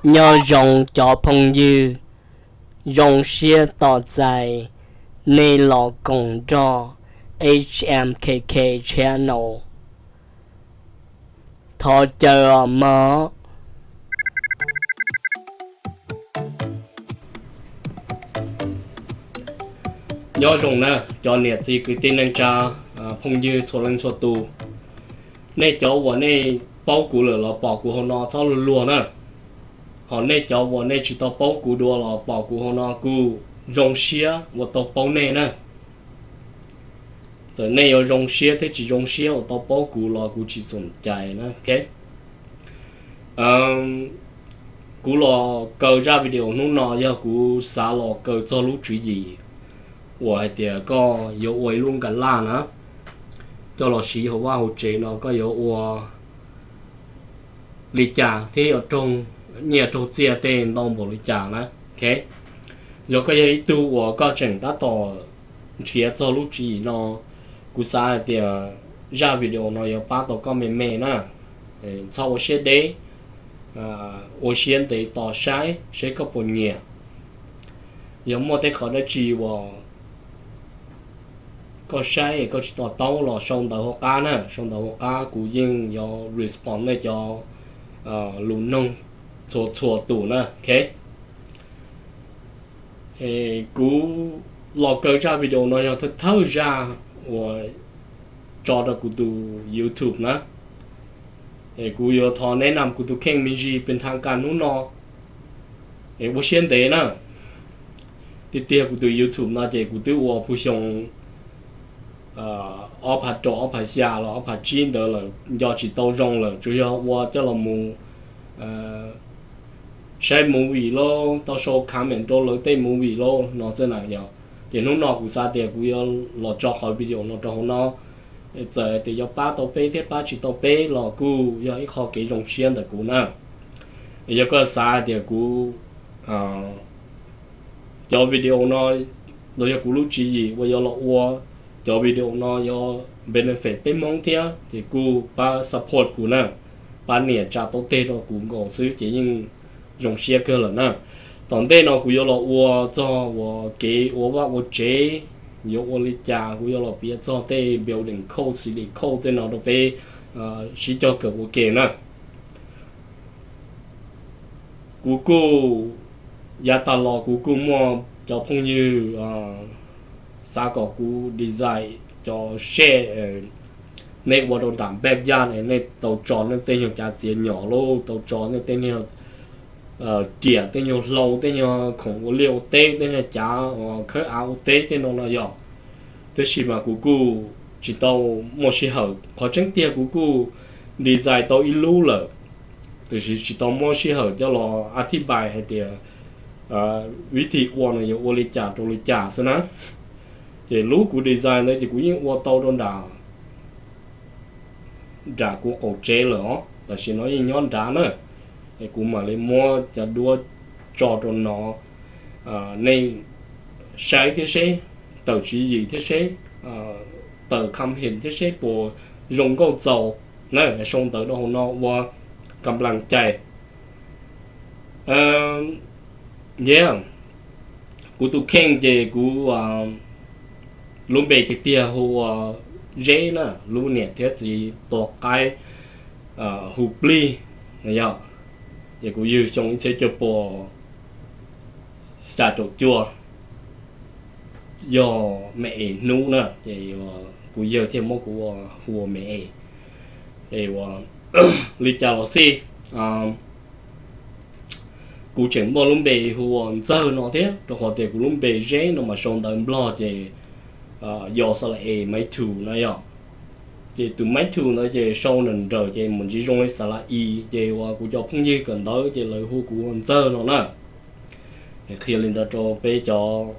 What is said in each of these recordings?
Nyob zoo cov phooj ywg, zoo siab tos txais nej los koom nrog H M K K Channel. Thov caw os mog. Nyob zoo na, cov niam txiv kwv tij neej tsa, phooj ywg txhua leej txhua tus. Nej cov uas nej paub kuv lawm los pom kuv hauv no txhob luag luag na. Ho nej cov uas nej tsis tau paub kuv dua los pom kuv hauv no kuj zoo siab uas tau paub nej na. Txawm nej yuav zoo siab thiab tsis zoo siab uas tau paub kuv los kuv tsis txoos cai na. Kuv los kaw zaj video hnub no yog kuv xav los kaw txog lub tswv yim uas hais tias koj yuav ua ib lub nkas laj na, coj los siv hauv vaj hauv tsev no koj yuav ua li cas thiab yuav raug nyiaj raug txiaj tej ntau npaum li cas na. Yog koj yog ib tug uas koj tseem tab tom nrhiav txog lub tswv yim no, kuv xav hais tias zaj video no yuav pab tau koj me me na. Txhob ua siab deb, ua siab ntev tos saib seb koj puas nyiam. Yog muaj tej qhov dab tsi uas koj saib koj tsis to taub los sau ntawv hauv qab na, sau ntawv hauv qab kuv yeej yuav respond nej cov lus noog txhua txhua tus na. Kuv los kaw zaj video no yog thawj thawj zaj uas tso rau kuv tus YouTube na. Kuv yuav thov neb nam kuv tus kheej me ntsis pes thaj kas hnub no, ua siab ntev na. Tiag tiag kuv tus YouTube no ces kuv twb ua puag xyoo ob phav rau ob phav xya los ob phav tsib ntawd lawm, nco tsis tau zoo lawm, tsuas yog ua coj los mus saib movie lauj, tau sau comment rau lawv tej movie lauj no xwb na yog. Ces hnub no kuv xav tias kuv yuav los tso qhov video no rau hauv no, txawm tias yuav pab tau peb thiab pab tsis tau peb los kuj yog ib qho kev zoo siab ntawm kuv na. Yog koj xav tias kuv cov video no los yog kuv lub tswv yim uas yuav los ua cov video no yuav benefit peb Hmoob thiab ces kuj pab support kuv na, pab nias tsa tau teg rau kuv nkaus xwb ces yeej zoo siab kawg lawm na. Tom ntej no kuv yuav los ua txog uas kev ua vaj ua tsev, yuav ua li cas kuv yuav los piav txog tej building code, city code tej no rau peb sib cog kawm ua ke na. Kuv kuj, yav tas los kuv kuj muaj cov phooj ywg xav kom kuv design cov shed nej ua rau nram backyard, nej tau tso nej tej nyuag cav txiav nyom lauj, tau tso nej tej nyuag riam, tej nyuag hlau, tej nyuag khoom ua liaj ua teb, tej nyuag cav khawb av ua teb tej no no yog. Tab sis mas kuv kuj tsis tau muaj sij hawm, qhov tseeb tiag kuv kuj design tau ib lub lawm, tiam sis tsis tau muaj sij hawm coj los a thib npais hais tias vib thim ua no yuav ua li cas rau li cas xwb na. Ces lub kuv design ntawd ces kuv yeej ua tau rau nram nram kuv qaum tsev lawm os, tam sim no yeej nyob nrad na. Es kuv mam li muab cov duab tso rau no, nej saib thiab seb, tawm tswv yim thiab seb, tawm comment thiab seb puas zoo nkauj txaus na, sau ntawv rau hauv no ua kam plas cais. Yog kuv tus kheej ces kuv lub npe tiag tiag hu ua Zeb na, lub niam thiab txiv tua qaib hu Plig no yog. Ces kuv yug xyoo ib txhiab cuaj pua xya caum cuaj, yog me es hnub na, ces kuv yawg thiaj muab kuv hu ua me es. Es ua li cas los xij, kuv tseem muaj lub npe hu ua Ntxawg no thiab, rau qhov tias kuv lub npe Zeb no mas sau ntawv Nplog ces yog xa la es Maiv Thu no yog. Ces tus Maiv Thu ntawd ces sau nrawm nrawm ces mus ntsis zoo li xa la i, ces uas kuv cov phooj ywg kawm ntawv ces lawv hu kuv ua Ntxawg no na. Qhia li ntawd rau peb cov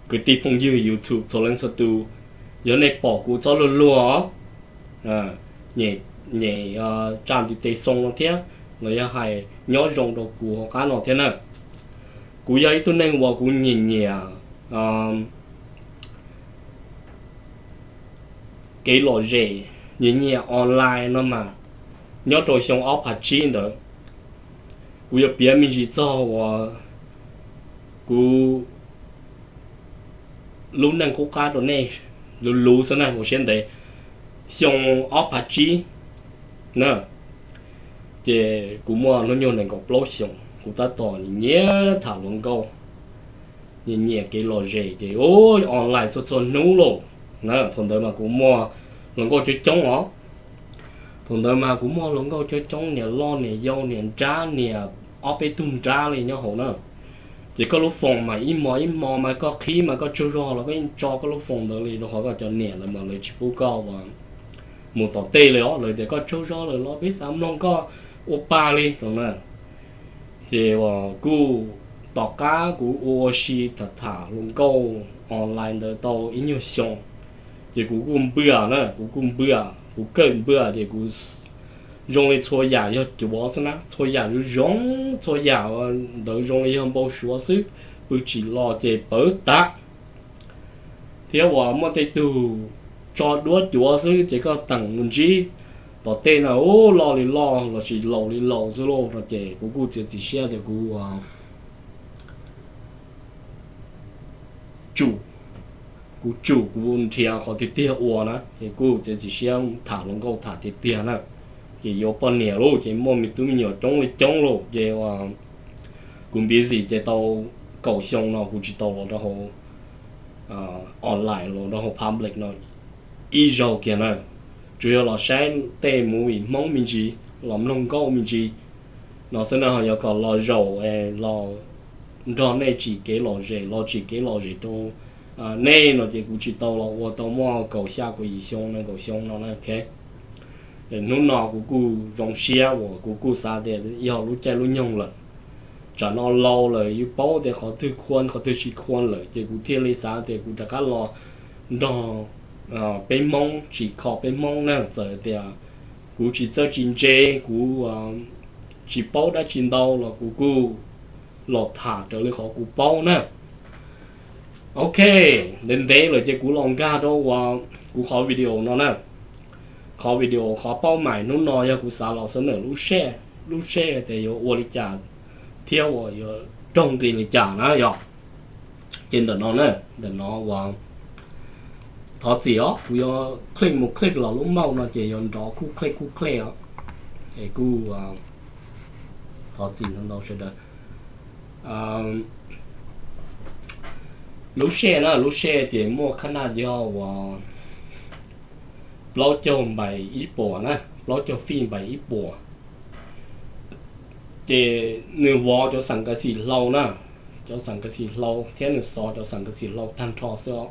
kwv tij phooj ywg YouTube txhua leej txhua tus, yog nej pom kuv txhob luag luag, nyem tsaj ntiv tes xoo no thiab, los yog hais nyob zoo rau kuv hauv qab no thiab na. Kuv yog ib tug neeg uas kuv nyiam nyiam kev lom zem, nyiam nyiam online no mas, nyob rau xyoo ob phav tsib ntawd, Kuv yuav piav me ntsis txog uas kuv lub neej qub qab rau nej luv luv xwb na, ua siab ntev. Xyoo ob phav tsib na, ces kuv muaj hnub nyoog nees nkaum plaub xyoos, kuv tab tom nyiam tham hluas nkauj, nyiam nyiam kev lom zem ces online txhua txhua hnub lauj na. Thaum ntawd mas kuv muaj hluas nkauj coob coob os. Thaum ntawd mas kuv muaj hluas nkauj coob coob, niam loj niam yau, niam nrab niam, ob peb tug nrab li nyob hauv na. Ces koj lub foos mas ib hmo ib hmo mas koj qhib mas koj tsaug zog los koj yeej tso koj lub foos ntawd li, rau qhov koj cov niam lawv mas lawv tsis pub koj uas mus tom tej li os, lawv tias koj tsaug zog lawm los peb xav mloog koj ua pa li no na. Ces uas kuj tom qab kuv ua ua si tham tham hluas nkauj online ntawd tau ib nyuag xyoo, ces kuv kuj npwaj na, kuv kuj npwaj, kuv kawg npwaj ces kuv zoo li txhua yam yog cuav xwb na, txhua yam zoo zoo, txhua yam ntawd zoo li yog npau suav xwb, pw tsim los ces pawv tas. Thiab uas muaj tej tug tso duab cuav xwb ces koj teem mus ntsib tom tej na, u, loj li loj lossis laus li laus xwb lauj no ces kuv kuj txiav txim siab tias kuv tsum, kuv tsum kuv nrhiav qhov tiag tiag ua na, ces kuj txiav txim siab tham hluas nkauj tham tiag tiag na. Ces yuav poj niam lauj ces muaj me tub me nyuam coob li coob lauj ces kuv busy ces tau kaum xyoo no kuv tsis tau los rau hauv online los rau hauv public no ib zaug kiag na. Tsuas yog los saib tej movie Hmoob me ntsis, los mloog nkauj me ntsis no xwb na, ho yuav kom los zaum los nrog nej tsim kev lom zem, los tsim kev lom zem rau nej no ces kuv tsis tau los ua tau muaj kaum xya kaum yim xyoo nees nkaum xyoo no na. Hnub no kuv kuj zoo siab uas kuv kuj xav tias yog lub caij lub nyoog lawm, tsam no laus lawm yus paub tias qhov twg khuam qhov twg tsis khuam lawm ces kuv thiaj li xav tias kuv rov qab los nrog peb Hmoob tsim kho peb Hmoob na. Txawm tias kuv tsis txawj tsis ntse, kuv tsis paub dab tsi ntau los kuv kuj los tham raws li qhov kuv paub na. Ok, ntev ntev lawm ces kuv los nkag rau uas kuv qhov video no na. Qhov video qhov paub mais hnub no yog kuv xav los xav nawm lub sij, lub sij tias yuav ua li cas thiab uas yuav raug nqi li cas na yog. Ces ntawm no na, ntawm no uas thov txim os, kuv yuav click mus click los lub mouse no ces yuav nrov kuj click kuj click os. Es kuj thov txim ntau ntau sawv daws. Lub sij na, lub sij ces muaj khab naj yog uas plaub caug npaim ib puas na, plaub caug fij npaim ib puas. Ces nws vov cov xam kas xim hlau na, cov xam kas xim hlau thiab nws xov cov xam kas xim hlau tag nrho xwb os.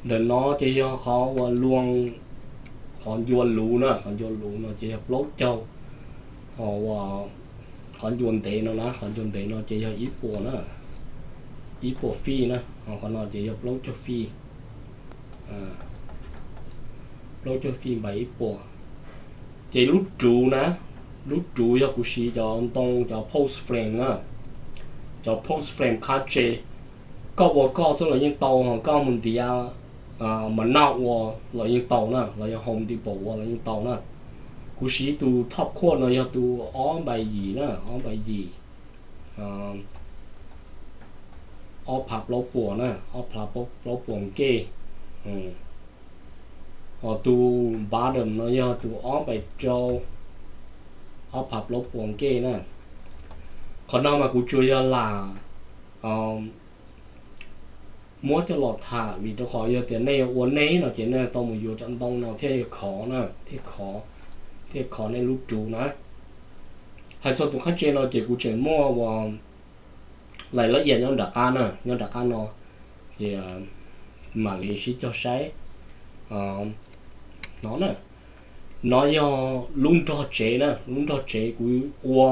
Ntawm no ces yog qhov uas luag, qhov ncua luv na, qhov ncua luv no ces yog plaub caug, ho uas qhov ncua ntev no na, qhov ncua ntev no ces yog ib puas na, ib puas fij na, ho qhov no ces yog plaub caug fij, plaub caug fij npaim ib puas. Ces lub ruv na, lub ruv yog kuv siv cov ntoo cov post frame na, cov post frame qab tse, koj ua koj xwb los yeej tau, ho koj mus ntiav mas naj ua los yeej tau na, los yog Home Depot ua los yeej tau na. Kuv siv tus top quote no yog tus ob npaim yim na, ob npaim yim, ob phav plaub puas na, ob phav plaub puas nkej. Ho tus bottom no yog tus ob npaim rau, ob phav plaub puas nkej na. Qhov no mas kuv tsuas yog lam muab coj los tham vim rau qhov yog tias nej yuav ua nej no ces nej tau mus yuav cov ntoo no thiaj khov na, thiaj khov, thiaj khov nej lub ruv na. Hais txog tus qab tse no ces kuv tseem muaj uas lais lab ias nyob nram qab na, nyob nram qab no, mam li sib cog saib no na. No yog lub nrog tsev na, lub nrog tsev kuv ua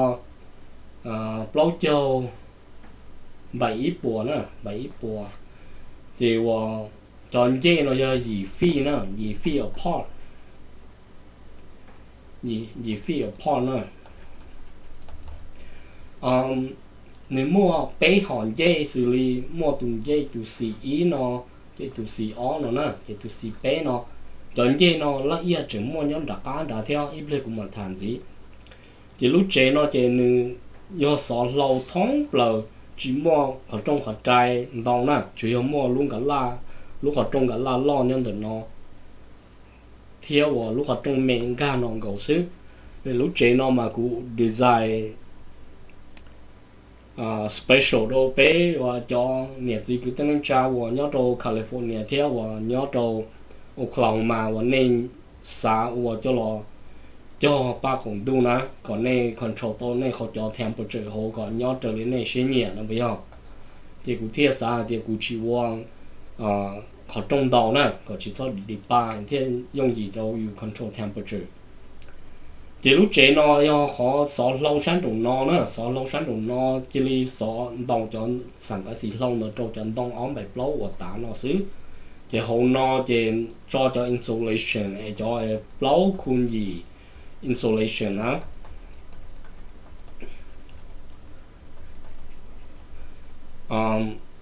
plaub caug npaim ib puas na, npaim ib puas. Ces uas cov ncej no yog yim fij na, yim fij apart, yim fij apart na. Nws muaj peb hom ncej xws li muaj tus ncej tus xim ib no, ces tus xim ob no na, ces tus xim peb no. Cov ncej no laj iaj tseem muaj nyob nram qab nrad thiab, ib pliag kuv mam tham ntxiv. Ces lub tsev no ces nws yog xov hlau thoob plaws, tsis muaj qhov rooj qhov rai ntau na, tsuas yog muaj lub nkas laj, lub qhov rooj nkas laj loj nyob ntawm no thiab uas lub qhov rooj me nkag no nkaus xwb. Lub tsev no mas kuv design special rau peb uas cov niam txiv kwv tij neej tsa uas nyob rau California thiab uas nyob rau Oklahoma uas nej xav ua coj los cog paj qaum ntuj na, kom nej control tau nej qhov cov temperature hauv kom nyob raws li nej siab nyiam no puas yog? Ces kuv thiaj xav hais tias kuv tsis ua qhov rooj ntau na, kom tsis txhob dim pa thiab yooj yim rau yus control temperature. Ces lub tsev no yog qhov xov hlau sab nraum no na, xov hlau sab nraum no cia li xov ntau cov xam kav xim hlau ntawd rau cov ntoo ob npaim plaub uas tav no xwb. Ces hauv no ces tso cov insulation es cov plaub khu yim insulation na,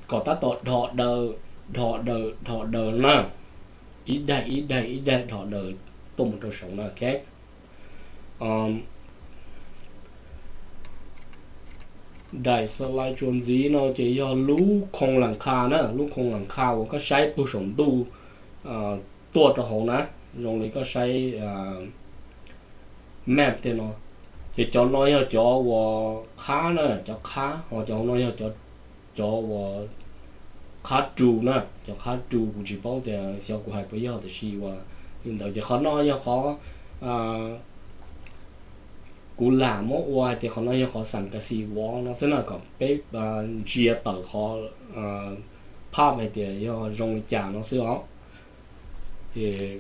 kom tab tom dhos daws, dhos daws, dhos daws na, ib daim ib daim ib daim dhos daws tuaj mus rau saud na, ok. Daim xas lais tsuas ntxiv no ces yog lub khoo las kha na, lub khoo las kha uas koj saib puag saum ntuj tuaj rau hauv na, zoo li koj saib map tej no. Ces cov no yog cov uas qhab na, cov qhab, ho cov no yog cov uas qhab ru na, cov qhab ru kuv tsis paub tias xyov kuv hais puas yog tiam sis uas li ntawd. Ces qhov no yog qhov kuv lam muab ua hais tias qhov no yog qhov xam kav xim vov no xwb na, kom peb ntsia tawm qhov phaj hais tias yog zoo li cas no xwb os. Ces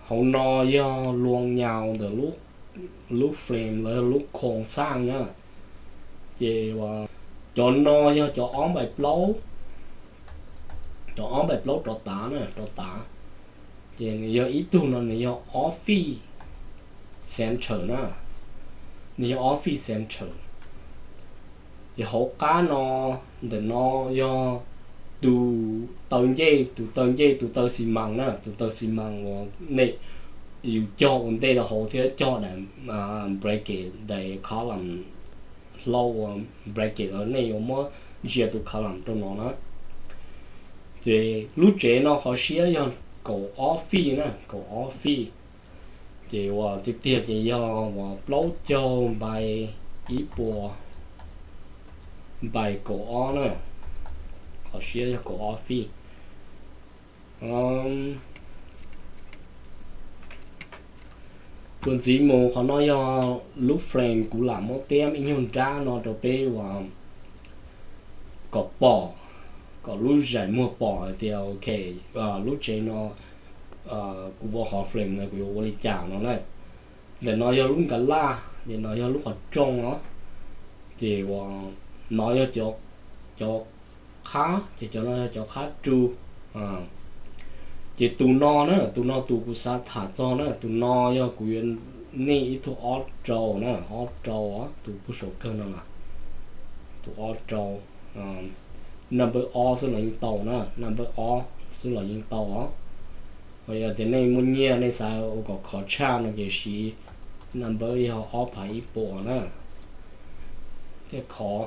hauv no yog luas nyau ntawm lub frame los yog lub khoo xaj na. Ces cov no yog cov ob npaim plaub, cov ob npaim plaub rov tav na, rov tav. Ces nws yog ib tug no nws yog office center na, nws yog office center. Ces hauv qab no, ntawm no yog tus taw ncej, tus taw ncej, tus taw xi mas na, tus taw xi mas uas nej yus cog ua ntej rau hauv thiab cog daim bracket, daim column hlau uas bracket uas nej yuav muab ntsia tus column rau no na. Ces lub tsev no qhov siab yog kaum ob feet na, kaum ob feet. Ces uas tiag tiag ces yog uas plaub caug by ib puas by kaum ob na, qhov siab yog kaum ob feet. Txuas ntxiv mus qhov no yog lub frame, kuv lam muab tiab ib nyuag nrab no rau peb uas kom pom, kom lub zais muag pom hais tias ok, lub tsev no kuv ua qhov frame no kuv yuav ua li cas no na. Ntawm no yog lub nkas laj, ces no yog lub qhov rooj os. Ces uas no yog cov qhab, ces cov no yog cov qhab ru. Ces tus no na, tus no tus kuv xav tham txog na, tus no yog kuv yuav nej ib tug ob rau na, ob rau, tus puag saum kawg no na, tus ob rau. Number ob xwb los yeej tau na, number ob xwb los yeej tau os. Yog tias nej muaj nyiaj nej xav ua kom khov tshaj no ces siv number yog ob phav ib puas na thiaj khov.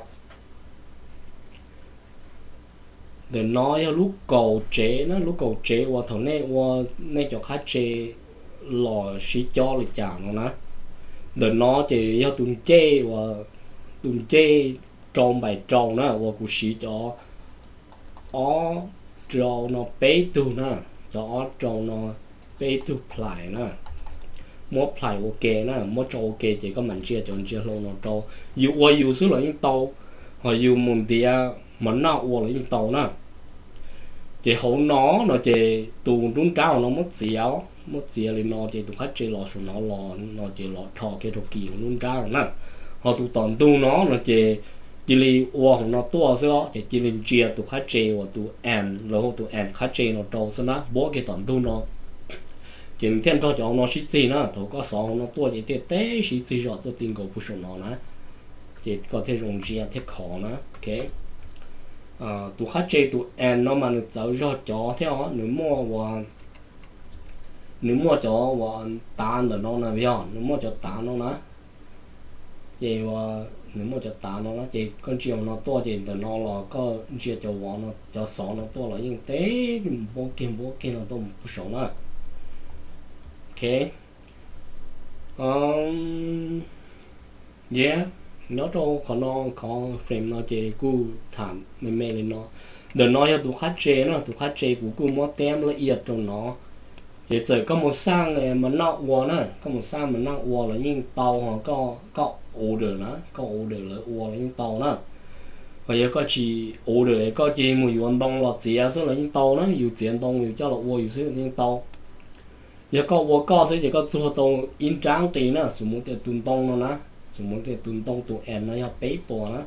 Ntawm no yog lub kaum tsev na, lub kaum tsev uas thaum nej ua nej cov qhab tse los sib cob li cas no na. Ntawm no ces yog tus ncej uas, tus ncej rau npaim rau na uas kuv siv cov ob rau no peb tug na, cov ob rau no peb tug plais na. Muab plais ua ke na, muab tso ua ke ces koj mam ntsia cov ntsia hlau no rau. Yus ua yus xwb los yeej tau, ho yus mus ntiav mov noj ua los yeej tau na. Ces hauv no no ces tus nruab nrab no muab txiav, muab txiav li no ces tus qhab tse los saum no los no ces los rho kiag rau kis hauv nruab nrab no na. Ho tus tom ntug no no ces cia li ua hauv no tuaj xwb os, ces cia li ntsia tus qhab tse uas tus end, lawv hu tus end qhab tse no rau xwb na, npuab kiag tom ntug no. Ces nws thiaj nrog cov no sib txig na, thaum koj xov hauv no tuaj ces thiaj teb sib txig zog tuaj ti nkaus puag saum no na. Ces koj thiaj zoo ntsia thiab khov na, ok. Tus qhab tse tus end no mas nws txawv zog cov thiab os, nws muaj ua, nws muaj cov uas tav ntawm no na, yog nws muaj cov tav no na. Ces nws muaj cov tav no na, ces koj ntsia no tuaj ces ntawm no los koj ntsia cov vov no, cov xov no tuaj los yeej teb npuab kiag npuab kiag no tuaj mus puag saud na. Ok. Yog nyob rau qhov no, qhov frame no ces kuj tham me me li no. Ntawm no yog tus qhab tse na, tus qhab tse kuv kuj muab teb laj iaj rau no. Ces txawm koj mus xaj ma naj ua na, koj mus xaj ma naj ua los yeej tau, ho koj order na, koj order lawv ua los yeej tau na. Ho yog koj tsis order, koj cia mus yuav ntoo los txiav xwb los yeej tau na, yus txiav ntoo yus coj los ua yus xwb yeej tau. Yog koj ua koj xwb ces koj txuag tau ib nrab nqi na, xum mus tias tus ntoo no na, xum mus tias tus ntoo tus amp no yog peb puas na.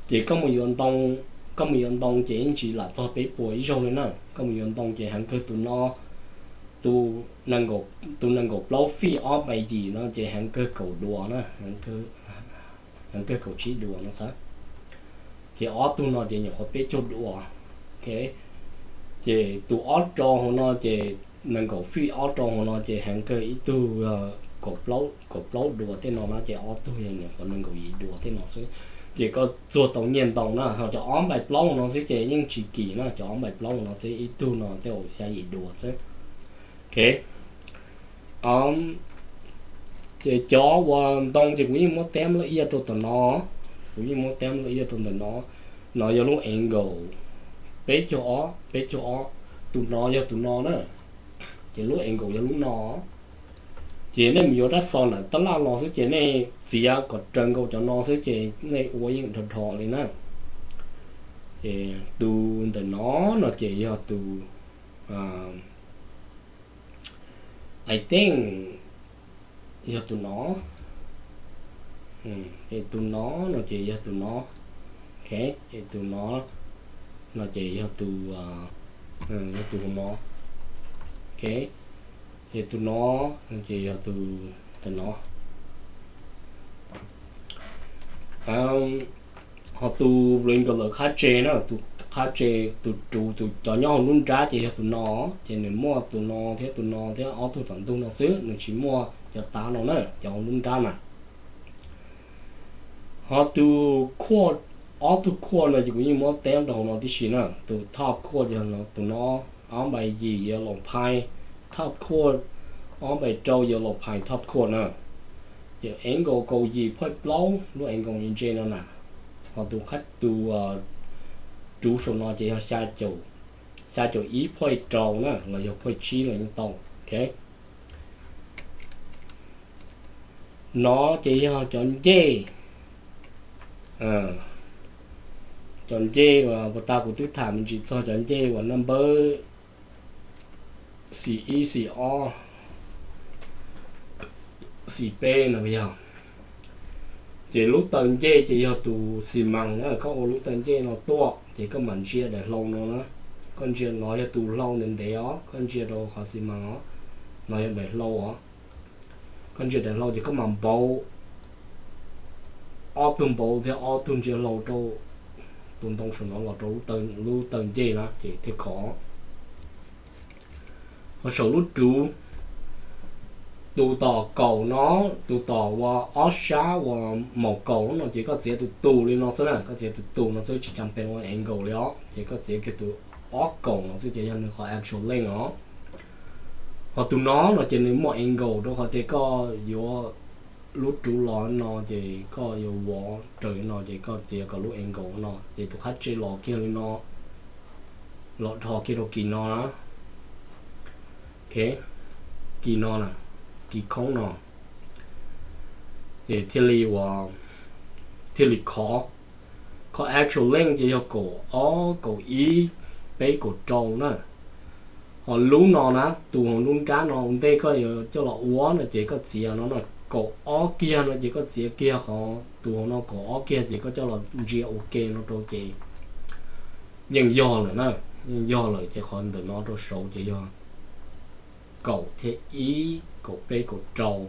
Ces koj mus yuav ntoo, koj mus yuav ntoo ces yeej tsis lam txog peb puas ib zaug li na. Koj mus yuav ntoo ces heev kawg tus no, tus nees nkaum plaub fij ob npaim yim no ces heev kawg kaum duas na, heev kawg kaum tsib duas no xwb. Ces ob tug no ces nyuam qhuav peb caug duas. Ok, ces tus ob rau hauv no ces nees nkaum fij ob rau hauv no ces heev kawg ib tug kaum plaub duas tej no na, ces ob tug yog nyuam qhuav nees nkaum yim duas tej no xwb. Ces koj txuag tau nyiaj ntau na, ho cov ob npaim plaub no xwb ces yeej tsis kim na, cov ob npaim plaub no xwb ib tug no tej zaum xya yim duas xwb. Ok, ces cov uas ntoo ces kuv yeej muab teb laj iaj rau tom no, kuv yeej muab teb laj iaj rau ntawm no. No yog lub angle peb caug ob, peb caug ob, tus no yog tus no na, ces lub angle yog lub no. Ces nej mus yuav rab xov ntawm tab laj los xwb ces nej txiav kom raws nkaus cov no xwb ces nej ua yeej dhos dhos li na. Ces tus ntawm no no ces yog tus, I think yog tus no. Ces tus no no ces yog tus no. Ok, ces tus no no ces yog tus, yog tus hauv no. Ok, ces tus no no ces yog tus, tus no. Ho tus Blinker lawv qhab tse na, tus qhab tse, tus ruv, tus cov nyob hauv lub nrab ces yog tus no, ces nws muaj tus no thiab tus no thiab ob tug tom ntug no xwb, nws tsis muaj cov tav no na, cov hauv lub nrab na. Ho tus core, ob tug core no ces kuv yeej muab teb rau hauv no tib si na. Tus top core yog tus no, ob npaim yim yellow pine, top core, ob npaim rau yellow pine top core na. Ces angle kaum yim point plaub lub angle ntse no na. Ho tus qhab, tus ruv saum no ces yog xya caum ib point rau na, los yog point tsib los yeej tau. Ok, no ces yog cov ncej, cov ncej uas puag ta kuv twb tham me ntsis txog cov ncej uas naj npawb xim ib, xim ob, xim peb no yog. Ces lub taw ncej ces yog tus xi mas na, koj ua lub taw ncej no tuaj ces koj mam ntsia daim hlau no na. Koj ntsia no yog tus hlau ntev ntev os, koj ntsia rau qhov xi mas os, no yog daim hlau os. Koj ntsia daim hlau ces koj mam npauv ob tug npauv thiab ob tug ntsia hlau rau tus ntoo saum no los rau lub taw ncej na ces thiaj khov. Ho saum lub ruv, tus tom kaum no, tus tom uas ob sab uas maum kaum no ces koj txiav tus tus li no xwb na, koj txiav tus tus no xwb tsis tas pes ua angle li os, ces koj txiav kiag tus ob kaum no xwb ces yog nws qhov actual length os. Ho tus no no ces nws muaj angle rau qhov tias koj yuav lub ruv los no ces koj yuav vov raws li no ces koj txiav kom lub angle no ces tus qhab tse los kiag li no, los dhos kiag rau kis no na. Ok, kis no na, kis khoob no, ces thiaj li ua, thiaj li khov. Qhov actual length ces yog kaum ob, kaum ib, peb, kaum rau na. Ho lub no na, tus hauv lub nrab no ua ntej koj yuav coj los ua no ces koj txiav no no, kaum ob kiag no ces koj txiav kiag qhov tus hauv no kaum ob kiag ces koj coj los ntsia ua ke no rau ces yeej yog lawm na, yeej yog lawm ces qhov ntawm no rau saud ces yog kaum thiab ib, kaum peb, kaum rau.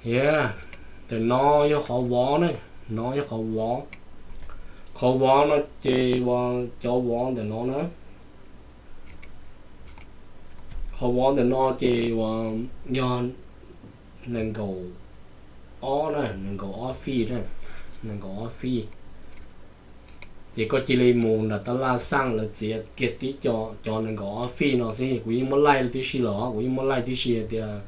Ntawm no yog qhov vov na, no yog qhov vov. Qhov vov no ces uas cov vov ntawm no na, qhov vov ntawm no ces uas yog nees nkaum ob na, nees nkaum ob fij na, nees nkaum ob fij. Ces koj cia li mus nram tab laj xaj lawv txiav kiag tib co, cov nees nkaum ob fij no xwb. Kuv yeej muab laij tib si lawm os, kuv yeej muab laij tib si tias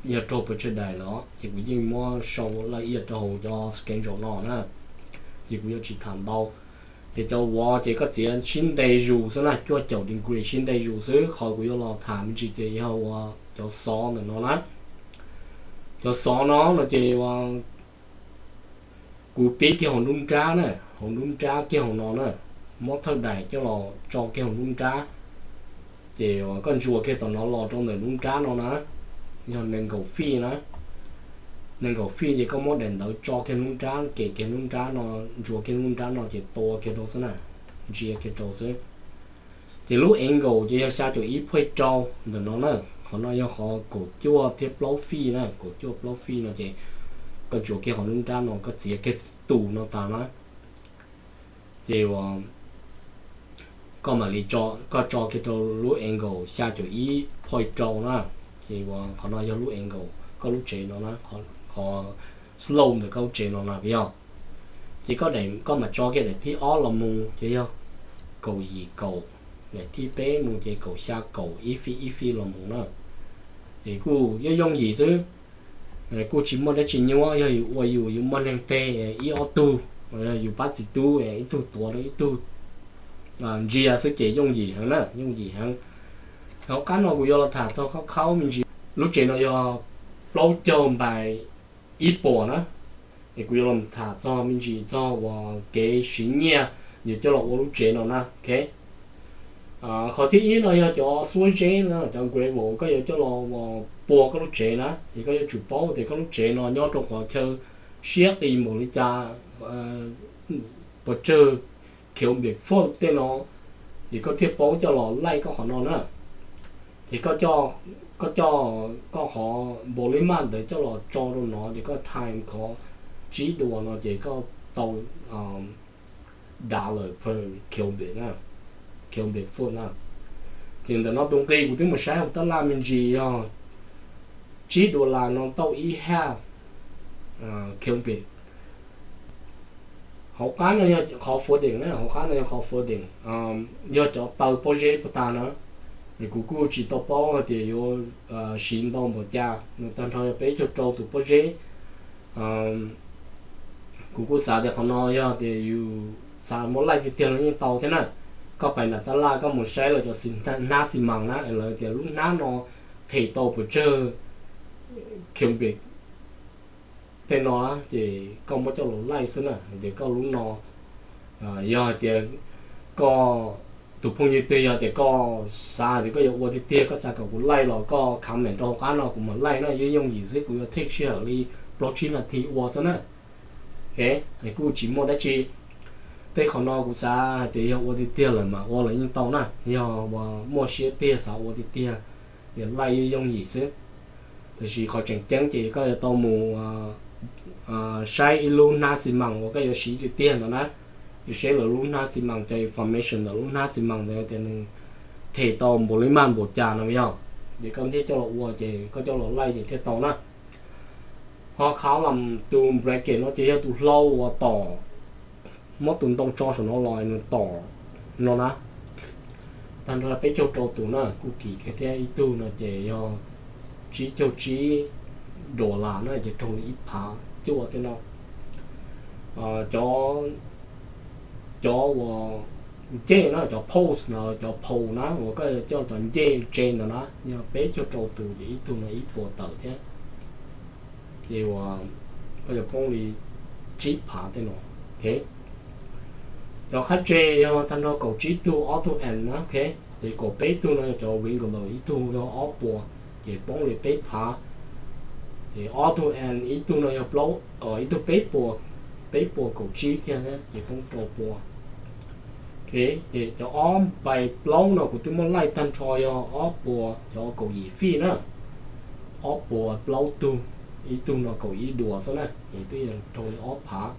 yog raug pes tsawg daim lawm os, ces kuv yeej muab sau laij iab rau hauv cov schedule no na, ces kuv yuav tsis tham ntau. Ces cov uas ces koj txiav sib ntev zus xwb na, cuaj caum degree sib ntev zus xwb. Qhov kuv yuav los tham me ntsis ces yog ua cov xov ntawm no na. Cov xov no no ces kuv pib kiag hauv nruab nrab na, hauv nruab nrab kiag hauv no na, muab thawj daim coj los tso kiag hauv nruab nrab. Ces koj ntsuas kiag tom no los rau ntawm nruab nrab no na, yog nees nkaum fij na. Nees nkaum fij ces koj muab daim ntawv tso kiag nruab nrab, kem kiag nruab nrab no, ntsuas kiag nruab nrab no ces tua kiag rau xwb na, ntsia kiag rau xwb. Ces lub angle ces yog xya caum ib phuj rau ntawm no na. Qhov no yog qhov kaum cuaj thiab plaub fij na, kaum cuaj plaub fij no ces koj ntsuas kiag qhov nruab nrab no, koj txiav kiag tus no tas na, ces koj mam li, koj tso kiag rau lub angle xya caum ib phuj rau na. Ces qhov no yog lub angle koj lub tsev no na, qhov slope ntawm koj lub tsev no na yog. Ces koj daim, koj mam tso kiag daim thib ob los mus ces yog kaum yim kaum, daim thib peb mus ces kaum xya kaum, ib fij ib fij los mus na. Ces kuj yooj yooj yim xwb. Kuj tsis muaj dab tsi nyuaj, yog yus ua yus, yus muaj neeg teg ib ob tug, yus pab txiv tub ib tug tuav rau ib tug ntsia xwb ces yooj yim heev na, yooj yim heev. Hauv qab no kuv yuav los tham txog khaub khaub me ntsis. Lub tsev no yog plaub caug npais ib puas na, es kuv yuav los tham txog me ntsis txog uas kev siv nyiaj yuav coj los ua lub tsev no na, ok. Qhov thib ib no yog cov xuab zeb na, cov gravel, koj yuav coj los ua pua koj lub tsev na, ces koj yuav tsum paub tias koj lub tsev no nyob rau qhov chaw siab qis npaum li cas, pes tsawg cubic foot tej no, ces koj thiaj paub coj los laij koj qhov no na. Ces koj coj, koj qhov npaus li maj ntawd coj los tso rau no ces koj times qhov tsib dua no ces koj tau dollar per cubic, cubic foot na. Ces ntawm no tus nqi kuv twb mus saib hauv tab laj me ntsis yog tsib dua las no tau ib half cubic. Hauv qab no yog qhov footing na, hauv qab no yog qhov footing, yog cov taw pob zeb puag ta na. Es kuv kuj tsis tau paub hais tias yuav siv ntau npaum cas, nws tag nrho yog peb caug rau tus pob zeb. Kuv kuj xav tias qhov no yog tias yus xav muab laij tiag tiag los yeej tau thiab na. Koj pais nram tab laj koj mus saib lawv cov hnab xi mas na, es lawv tias lub hnab no them tau pes tsawg cubic tej no, ces koj muab coj los laij xwb na, hais tias koj lub no, yog hais tias koj, tus phooj ywg twg yog tias koj xav tias koj yuav ua tiag tiag, koj xav kom kuv laij los koj comment rau hauv qab no kuv mam laij na, yooj yooj yim xwb, kuv yuav take sij hawm li plaub tsib nas this ua xwb na. Ok, kuj tsis muaj dab tsi. Tej qhov no kuv xav hais tias yog ua tiag tiag lawm mas ua los yeej tau na, yog uas muaj siab tiag xav ua tiag tiag, ces laij yooj yooj yim xwb. Tab sis qhov tseem ceeb ces koj yuav tau mus saib ib lub hnab xi mas uas koj yuav siv tiag tiag ntawd na. Yuav saib lawv lub hnab xi mas, cov information ntawm lub hnab xi mas ntawd tias nws them tau npaum li maj npaum cas no yog, ces koj thiaj coj los ua, ces koj coj los laij ces thiaj tau na. Ho khav lam tus bracket no ces yog tus hlau uas tom, muab tus ntoo tso saum no los nws tom no na. Tag nrho peb caug rau tus na, kuj kim kiag thiab, ib tug no ces yog tsib caug tsib dollar na, ces raug li ib phav cuaj tej no. Cov, cov uas ncej na, cov post no, cov post na uas koj coj cov ncej tse ntawd na, yog peb caug rau tus ces ib tug no ib puas tawm thiab. Ces uas koj yuav poob li tsib phav tej no. Ok, cov qhab tse yog tag nrho kaum tsib tug, ob tug end na, ok. Ces kaum peb tug no yog cov wriggler, ib tug yog ob puas, ces poob li peb phav. Ces ob tug end, ib tug no yog plaub, ib tug peb puas, peb puas kaum tsib thiab, ces poob rau pua. Ok, ces cov ob npais plaub no kuv twb muab laij tag nrho yog ob puas, cov kaum yim fij na, ob puas plaub tug, ib tug no kaum ib duas xwb na, ces twb yog raug li ob phav.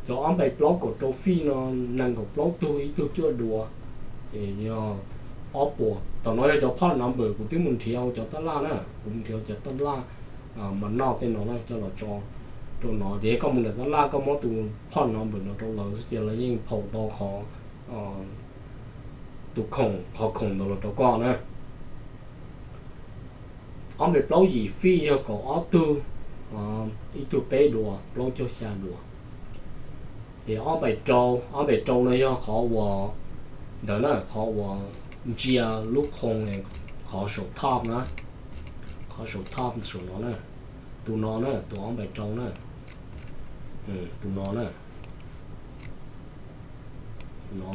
Cov ob npais plaub kaum rau fij no, nees nkaum plaub tug, ib tug cuaj duas, ces yog ob puas. Tam no yog cov part number kuv twb mus nrhiav hauv cov tab laj na, kuv mus nrhiav hauv cov tab laj, mas noj tej no na coj los tso rau no. Ces yog koj mus nram tab laj koj muab tus phoj no npam no rau lawv xwb ces lawv yeej phaum tau qhov, tus khoom, qhov khoom ntawd los rau koj na. Ob npais plaub yim fij yog kaum ob tug, ib tug peb duas, plaub caug xya duas. Ces ob npais rau, ob npais rau no yog qhov uas ntawd na, qhov uas ntsia lub qhoo, qhov saum top na, qhov saum top saum no na, tus no na, tus ob npais rau na, tus no na, no.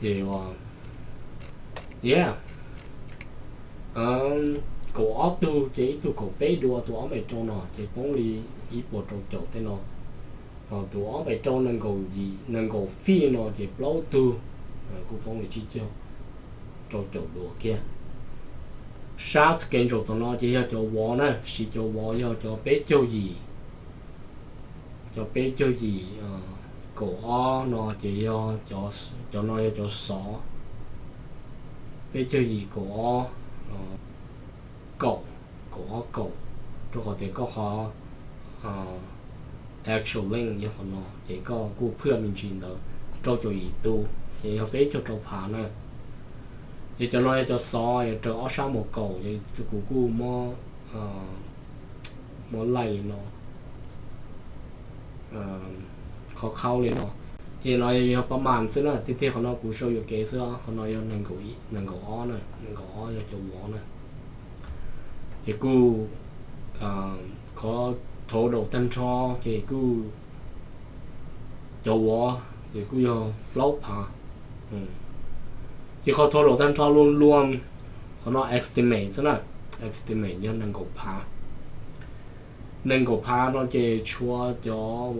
Ces yeah, kaum ob tug ces ib tug kaum peb duas, tus ob npais rau no ces poob li ib puas rau caum tej no. Ho tus ob npais rau nees nkaum fij no ces plaub tug, kuj poob li tsib caug rau caum duas kiag. Sab schedule tom no ces yog cov vov na, siv cov vov yog cov peb caug yim, cov peb caug yim, kaum ob no ces yog, cov no yog cov xov, peb caug yim kaum ob, kaum, kaum ob kaum, rau qhov tias koj qhov actual length yog qhov no ces koj kuj phwaj me ntsis ntawd, rau caum yim tus ces yog peb caug rau phav na. Ces cov no yog cov xov, yog raws ob sab mus kaum, ces kuv kuj muab, muab laij li no, qhov khaub li no. Ces no yog pab mas xwb na, tiag tiag qhov no kuv show yuam kev xwb, qhov no yog nees nkaum ob na, nees nkaum ob yog cov vov na. Ces kuj, qhov total tag nrho ces kuj, cov vov ces kuj yog plaub phav. Ces qhov total tag nrho luaj luaj, qhov no estimate xwb na, estimate yog nees nkaum phav. Nees nkaum phav no ces tshuav cov,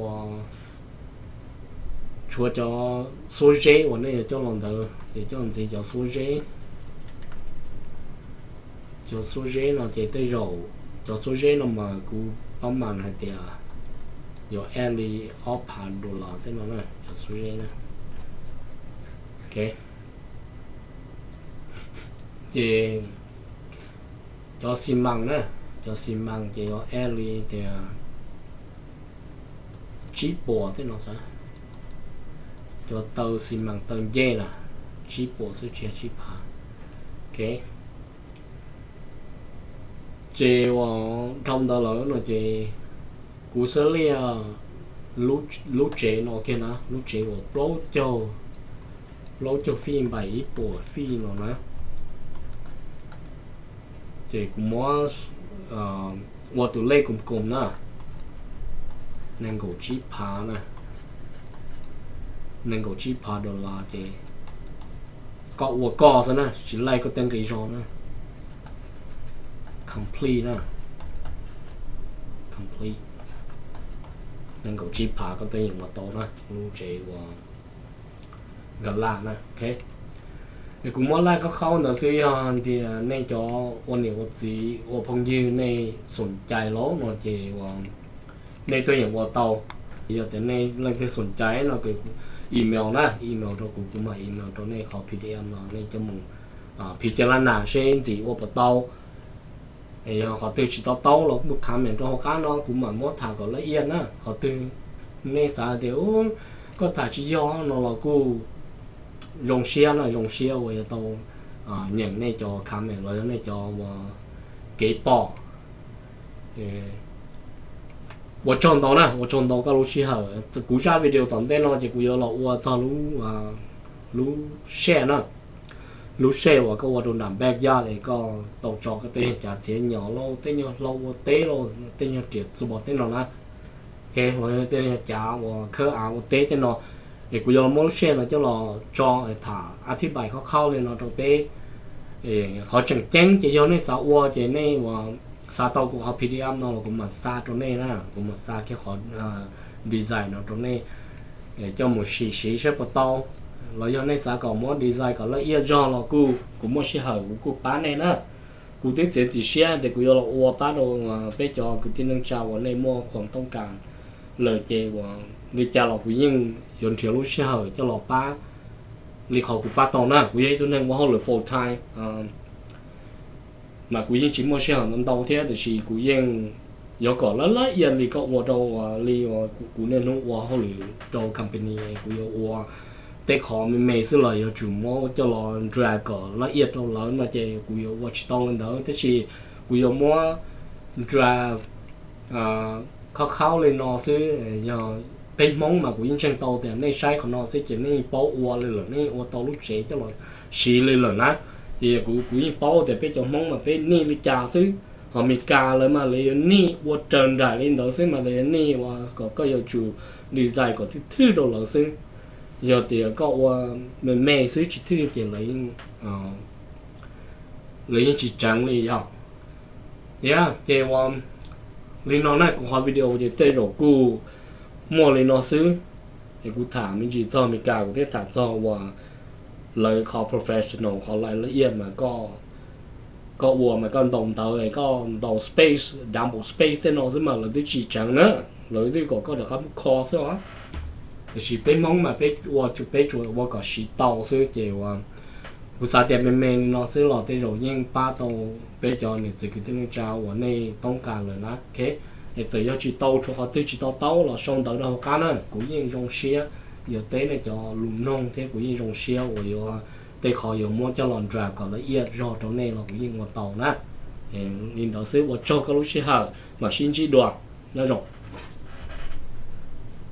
tshuav cov xuab zeb uas nej yuav coj los ntawd ces coj ntxiv cov xuab zeb. Cov xuab zeb no ces tej zaum, cov xuab zeb no mas kuv pab mas hais tias yuav add li ob phav dollar tej no na, cov xuab zeb na. Ok. Ces cov xi mas na, cov xi mas ces yuav add li tias tsib puas tej no xwb. Cov taw xi mas taw ncej na, tsib puas xwb tsis yog tsib phav. Ok. Ces uas dhau ntawd lawm no ces kuv xav liaj lub tsev no kiag na, lub tsev uas plaub caug, plaub caug fij npaim ib puas fij no na. Ces kuv muab ua tus lej koom koom na, nees nkaum tsib phav na, nees nkaum tsib phav dollar ces koj ua koj xwb na, tsis laij koj tej nqi zog na. Complete na, complete, nees nkaum tsib phav koj tej yeem ua tau na, lub tsev ua nkas laj na. Ok, kuv muab laij khaub khaub ntawd xwb, yog tias nej cov ua niam ua txiv ua phooj ywg nej xoom cai los no ces nej tuaj yeem ua tau. Yog tias nej leej twg xoom cai no ces email na, email rau kuv, kuv mam email rau nej qhov P D F no, nej coj mus phim caj las nas seb ntxim ua puas tau. Yog qhov twg tsis tau taub los kuj comment rau hauv qab no, kuv mam muab tham kom laj iaj na. Qhov twg nej xav tias koj tham tsis yog no los kuj zoo siab na, zoo siab uas yuav tau nyeem nej cov comment los yog nej cov ua kev pom. Ua tsaug ntau na, ua tsaug ntau koj lub sij hawm. Kuv zaj video tom ntej no ces kuv yuav los ua txog lub, lub shed na. Lub shed uas koj ua rau nram backyard es koj tau tso koj tej nyuag cav txiav nyom lauj, tej nyuag hlau ua teb lauj, tej nyuag riam txuas tej no na. Ok, los yog tej nyuag cav uas khawb av ua teb tej no, es kuv yuav los muab lub shed no coj los tso tham a thib npais khaub khaub li no rau peb. Qhov tseem ceeb ces yog nej xav ua ces nej uas xav tau kuv qhov P D F no los kuv mam xa rau nej na, kuv mam xa kiag qhov design no rau nej coj mus sim siv saib puas tau. Los yog nej xav kom muab design kom laj iaj zog los kuj kuv muaj sij hawm kuv kuj pab nej na. Kuv twb txiav txim siab tias kuv yuav los ua pab rau peb cov kwv tij neej tsa uas nej muaj khoom tooj kas lawm ces uas li cas los kuv yeej yuav nrhiav lub sij hawm coj los pab li qhov kuv pab tau na. Kuv yog ib tug neeg ua hauj lwm full time. Mas kuv yeej tsis muaj sij hawm ntau ntau thiab, tiam sis kuv yeej yuav kom lab lab iab li koj ua rau, ua li ua kuv niaj hnub ua hauj lwm rau company, kuv yuav ua tej qhov me me xwb los yuav tsum muab coj los drive kom lab iab rau lawv no ces kuv yuav ua tsis tau li ntawd, tab sis kuv yuav muab drive khauj khauj li no xwb. Yog peb Hmoob mas kuv yeej ntseeg tau tias nej saib qhov no xwb ces nej paub ua li lawm, nej ua tau lub tsev coj los siv li lawm na. Ces kuv yeej paub tias peb cov Hmoob mas peb nij li cas xwb. Ho Meskas lawv mas lawv yuav nij ua raws nraim li ntawd xwb, mas lawv yuav nij ua kom koj yuav tsum design kom thwj thwj rau lawv xwb. Yog tias koj ua me me xwb tsis thwj ces lawv yeej tsis tseev li yog. Yog ces ua li no na, kuv qhov video ces tej zaum kuj muaj li no xwb. Es kuv tham me ntsis txog Meskas, kuv thiaj tham txog uas lawv qhov professional, qhov laj lab iab mas koj ua mas koj ntaus ntawv, koj ntaus space, double space tej no xwb mas lawv twb tsis tseev na. Lawv twb kom koj rov qab muab kho xwb os. Tiam sis peb Hmoob mas peb ua, peb tsuas ua kom siv tau xwb ces ua, kuv xav tias me me no xwb los tej zaum yeej pab tau peb cov niam txiv kwv tij neej tsa uas nej toob kas lawm na. Es txawm yog tsis tau rau qhov twg, tsis tau taub los sau ntawv rau hauv qab na, kuv yeej zoo siab yuav teb nej cov lus noog thiab kuv yeej zoo siab uas yuav tej qhov yuav muab coj los drive kom lab iab zog rau nej los kuv yeej ua tau na. Li ntawd xwb, ua tsaug koj lub sij hawm, mam sib ntsib dua, nyob zoo.